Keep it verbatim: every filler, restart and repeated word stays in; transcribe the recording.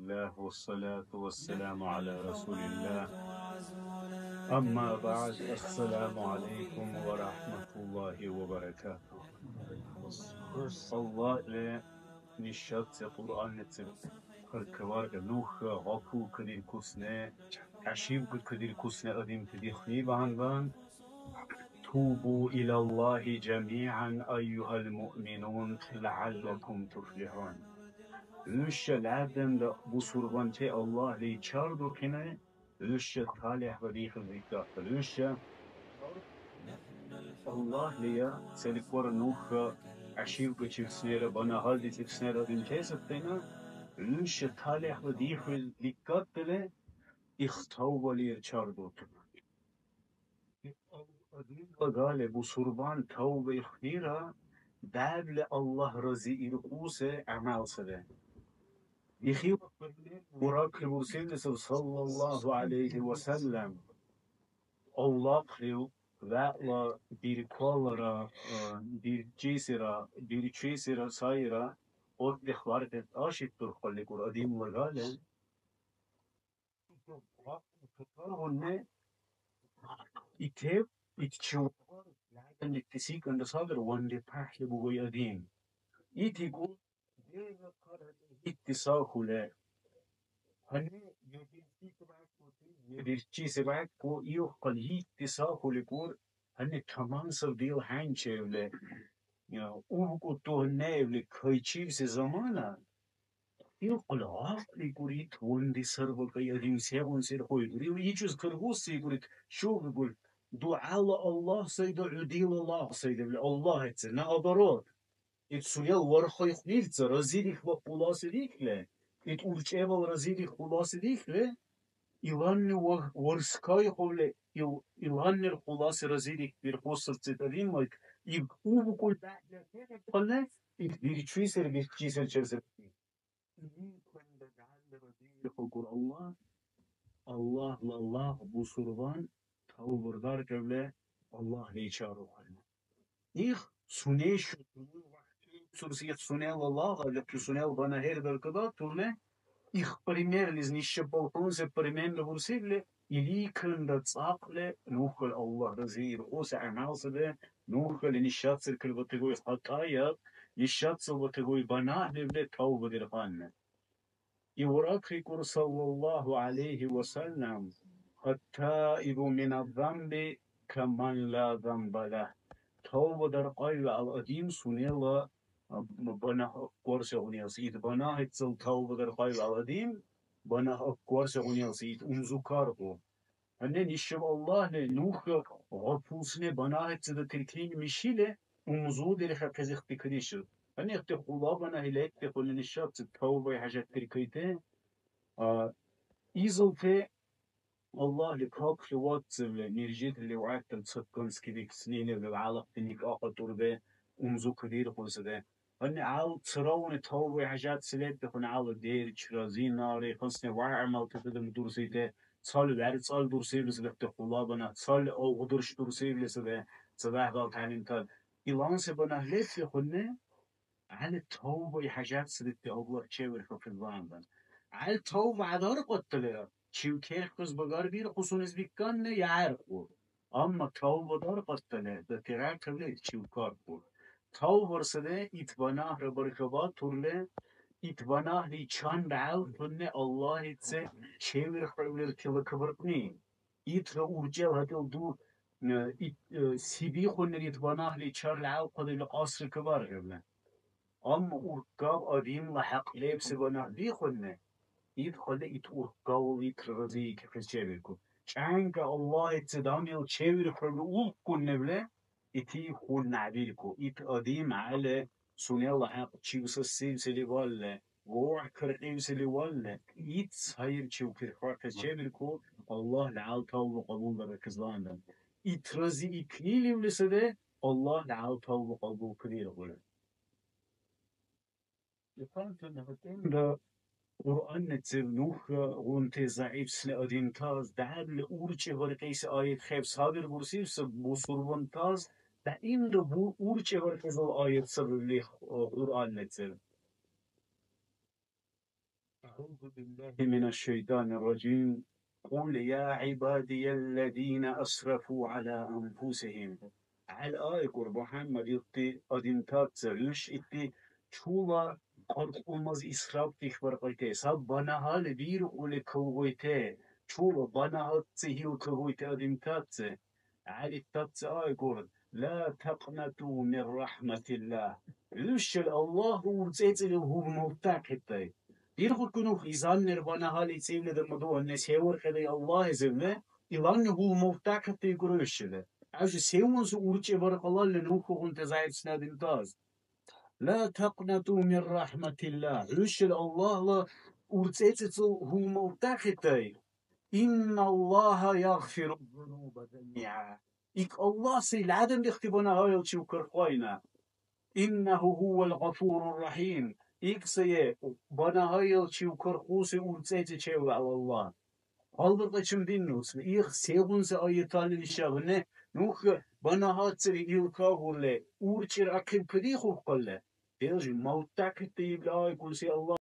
الله والصلاة والسلام على رسول الله. أما بعد، السلام عليكم ورحمة الله وبركاته. Аллагьли нишабси Кьуръаннизиб хъаркаварга нуха гъапулкадиркусни, гӀяшивкадиркусни адамти дихни багьандан, توبوا إلى الله جميعا أيها المؤمنون لعلكم تفلحون. Нуша ладанра бусурванти Аллагьли чардухъина, нуша талихӀла дихӀули кахъа. Нуша Аллагьлия, селиквара нуха гӀяшивкачивснера, банагьалдицӀибснера динтесахъина, нуша талихӀла дихӀули кахъили, их тавбалир чардухъина. Адилла гали бусурман тавба ихнира дявли Аллагь разииркьуси гӀямал саби. Ихила буракли бурсилисав, саллаллаху гӀялайхи ва саллям, авлахълив вегӀла бирквалара, а, бирчисира, бирчисира сайра, отдых вархес ашиб дурхъали кӀур адимла гали. Гьунни итев, ит чула адамличи секӀал сабир ванли пахли бугай адам. Итигу дила хъарали итти сахули. Гьанни я дирци себяхӀкути, я дирци себяхӀку, ил хъали итти сахули кӀур, гьанни таман сав дил хӀянчевли. Я, убкӀу тугьневли кайчивси замана, Илкьла гӀякьликӀур ит ванди сарвакӀайарив, сегъунсир хъуйкӀур? Ил ичус каргьуссикӀур ит, шугӀбикӀур, дугӀяла Аллагь сайда, хӀу дила лагъ сайда, бли, Аллагьица, наоборот. Ит сунела вархайхънилца разидихьла хъуласи дихьли, ит урчӀемал разидих хъуласи дихьли, иланни ва-, варскайхъули, ил-, иланнир хъуласи разидих бирхъусурци тӀалимайт, иб убкӀуй бяхӀла хӀерхъалли, ит бирчуйсир, бирчисир черсибти. Илкьяйда дагьалра дирхьулгур Аллагь, Аллагьла лагъ бусурван тавбурдаркавли Аллагьли чарухъун. Их сунешу, их сунела лагъ, их сунела бана хӀердаркадатурли, их примерлиз нишаб балхунси примерно бурсивли, Иликанда цӀакьли нухал Аллагь разииркьуси гӀямал саби, нухали нишацир калбатагуй хатӀаяб, нишацалбатагуй банагьлибли тавбадирхъанна. ИвракрикӀур, саллаллаху гӀялайхи ва саллям, «Ат-таибу мина замби каман ла замба ла». Тавбадаркьай вегӀал адим сунела банагь акквар сегъуниаси. Ит банагьицал тавбадаркьай вегӀал адим, банагь акквар сегъуниалси ит умзукаркьу. Гьанна нишаб Аллагьли нуха гъапулсни банагьибси датиркнини мишили умзудирхьа къизихъбикадешур. Гьанна ихти хъула банагь лебти хъули нишаб ца тавбай хӀяжатдиркайти, а, изалти Аллагьли пакли вацибли, ниржитли вегӀтал ца ганз кибиксни лебли гӀялахъти никӀахъа тӀурби умзукадирхъусири. Гьанна гьал царавуни тавбай хӀяжатси лебтахъуни гьала дерчра, зинари, хасни вягӀ-гӀямалти дурсите, цали вярцӀали дурсивли саби хъулабана, цали авгъдурш дурсивли саби, цабехӀбал тӀялимтал. Иланси банагь лебтахъуни, гьали тавбай хӀяжатси лебти Аллагь чевирхьухъи багьандан. ГӀял тавба гӀядаркьаттали, чив керхес багарбирхъу сунес бикканни я гӀеркъу. Амма тавбадаркьаттала датирахъили чевкаркур. Тавбарсали ит банагьра бархабатурли, ит банагьли чан бягӀялхъунни Аллагьице чевирхьулир тилакабаркьни. Итра уркӀел гьатӀил ду, э, ит, э, сибихъуннир ит банагьли чарли гӀялхъадили кьасри кабархӀебли. Амма уркаб адамла хӀякь лебси банагь бихунни, ит хъали ит уркаб итра разиикибхӀели чебиркур. ЧӀянкӀа Аллагьица дамил чевирхьули улккуннивли, ити хьуннабирку. Ит адам гӀяли сунела хӀякь чивсасивсили валли, гугӀ каркьивсили валли, ит сайр чевкирхьухъес чебирку, Аллагьли гьал тавба кьабулдарахъес багьандан. Ит разиикниливли саби, Аллагьли гьал тавба кьабулкадиргъули. Ихъантан хӀятӀинра Кьуръаннизир нухагъунти зягӀипсила адамтас дявли уркӀи баркьес аят хӀеб сабирбурсив саб бусурмантас даимра бу-, уркӀи баркьес аят сабибли Кьуръаннизир. أعوذ بالله من الشيطان الرجيم. قل يا عبادي الذين أسرفوا على أنفسهم. ГӀел айкӀур, МухӀяммад, итти адамтаца, хӀуш итти чула къаркъумаз исраф дихбаркьите, саб банагьали биркьули калгъуйте, чула банагьатци гьилкагуйте адамтаца. ГӀялиттаца айгур: «Ла такьнату мин рахматилла». ХӀушал Аллагьла урцӀецӀили гьур муртахъибтай. Иргъу кунух изаннер банагьали цӀивли дамадуанни севаркьядай Аллагьизивли, иланни гьур муртахъибтайгур хӀушали. ГӀяжи севунси уркӀи баркьалалли нухугъунти зайцнадинтас. Ла такьнату мин рахматилла. ХӀушал Аллагьла урцӀецӀицӀил гьур муртахъибтай. Инналлагьа ягъфиру зунуба жамигӀа. Ик Аллагь сай ладан дехти банагьаялчив каркьайна. Иннагьу гьувал гъафурур рахӀим. Ик сай банагьаялчив каркьуси урцӀецӀичевла Аллагь. Гьалбиркьячим диннуцли, их сегъунси аяталли ишаб, не, нух банагьатцили илкагурли, уркӀира ахъиб кадихъуб калли, делжи мавтахъитти ибла айкунси Аллагь.